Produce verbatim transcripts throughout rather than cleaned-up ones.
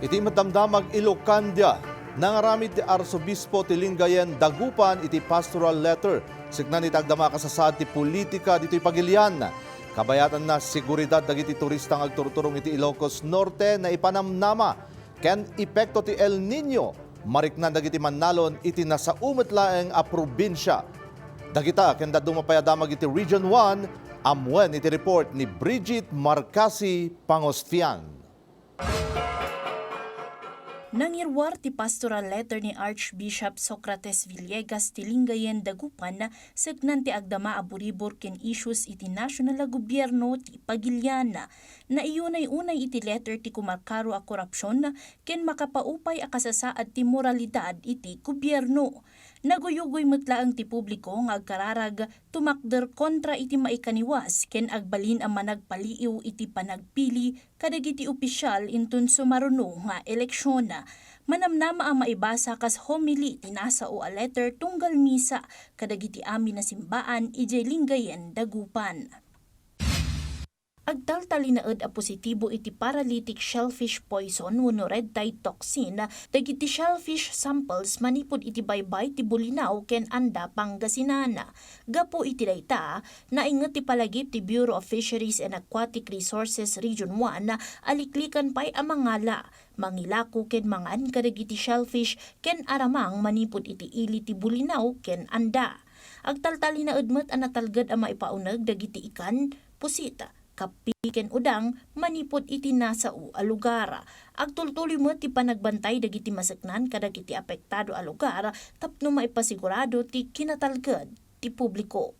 Iti met damdamag Ilocandia, nangaramid ti Arsobispo ti Lingayen Dagupan iti pastoral letter, seknan iti agdama a kasasaad ti politika ditoy Pagilian. Kabayatanna, seguridad dagiti turista nga agturturong iti Ilocos Norte naipanamnama ken epekto ti El Niño, mariknan dagiti mannalon iti nasao met laeng a probinsia. Dagita ken dadduma pay a damag iti Region one, ammuen iti report ni Bridget Marcasi Pangostian. Nangiruar ti pastoral letter ni Archbishop Socrates Villegas ti Lingayen Dagupan, seknan ti agdama a buribor ken issues iti national a gobierno ti Pagilian. Naiyunay-unay iti letter ti kumarkaro a korupsion ken makapaupay a kasasaad ti moralidad iti gobierno. Naguyugoy met laeng ti publiko nga agkararag tumakder kontra iti maikaniwas ken agbalin a managpaliiw iti panagpili kadagiti opisial inton sumaruno nga eleksyon. Manamnama a maibasa kas homily ti nasao a letter tunggal misa kadagiti amin a simbaan idiay Lingayen Dagupan. Agtaltalinaed a positibo iti paralytic shellfish poison wenno red tide toxin dagiti shellfish samples manipud iti baybay ti Bolinao ken Anda, Pangasinan. Gapu iti dayta, nainget ti palagip ti Bureau of Fisheries and Aquatic Resources Region one a liklikan pay a mangala, mangilako ken mangan kadagiti shellfish ken aramang manipud iti ili ti Bolinao ken Anda. Agtaltalinaed met a natalged a maipauneg dagiti ikan, pusit, kappi ken udang manipud iti nasao a lugar. Agtultuloy met ti panagbantay dagiti maseknan kadagiti apektado a lugar tapno maipasigurado ti kinatalged ti publiko.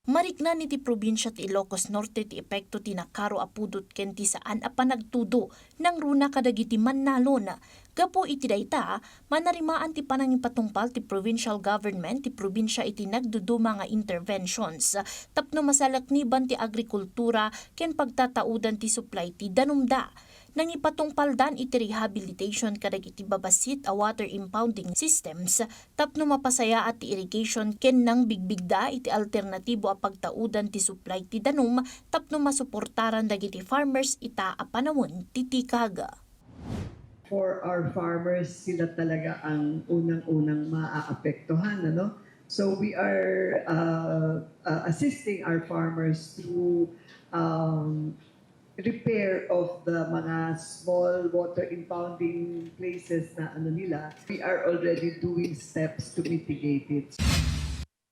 Mariknan iti probinsia ti Ilocos Norte ti epekto ti nakaro a pudot ken ti saan a panagtudo nangruna kadagiti mannalon. Gapu iti dayta, manarimaan ti panangipatungpal ti provincial government ti probinsia iti nagduduma nga interventions tapno masalakniban ti agrikultura ken pagtataudan ti supply ti danumda. Nangipatungpaldan iti rehabilitation kadagiti babassit a water impounding systems tapno mapasayaat ti irrigation ken nangbigbigda iti alternatibo a pagtaudan ti supply ti danum tapno masuportaran dagiti farmers ita a panawen ti tikag. For our farmers, sila talaga ang unang-unang maaapektuhan, ano? So we are uh, uh, assisting our farmers through um, repair of the mga small water impounding places na ano nila. We are already doing steps to mitigate it.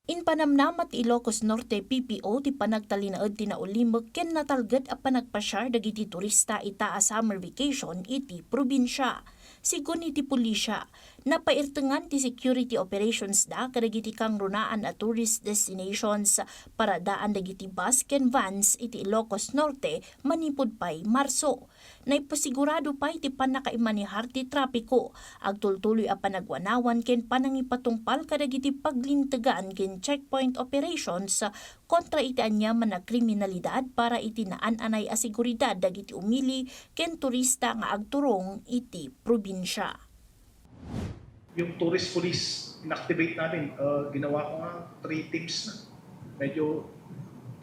Impanamnama ti Ilocos Norte P P O ti panagtalinaed ti naulimek ken natalged a panagpasiar dagiti turista ita a summer vacation iti probinsia. Sigun iti pulisia, napairtengan ti security operations da kadagiti kangrunaan a tourist destinations, paradaan dagiti bus ken vans iti Ilocos Norte manipud pay Marso. Naipasigurado pay ti pannakaimanehar ti trapiko, agtultuloy a panagwanawan ken panangipatungpal kadagiti paglintegan ken checkpoint operations kontra iti aniaman a kriminalidad para iti naan-anay a seguridad dagiti umili ken turista nga agturong iti probinsia. Yung tourist police, inactivate namin. Uh, ginawa ko nga three teams na. Medyo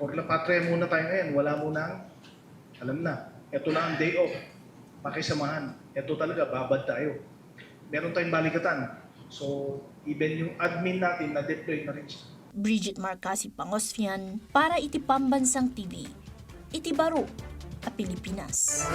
por la patria muna tayo ngayon. Wala muna ang, alam na, eto lang ang day off. Pakisamahan. Eto talaga, babad tayo. Meron tayong balikatan. So, even yung admin natin, na-deploy na rin siya. Bridget Marcasi Pangosfian para iti Pambansang T V, iti baro a Pilipinas.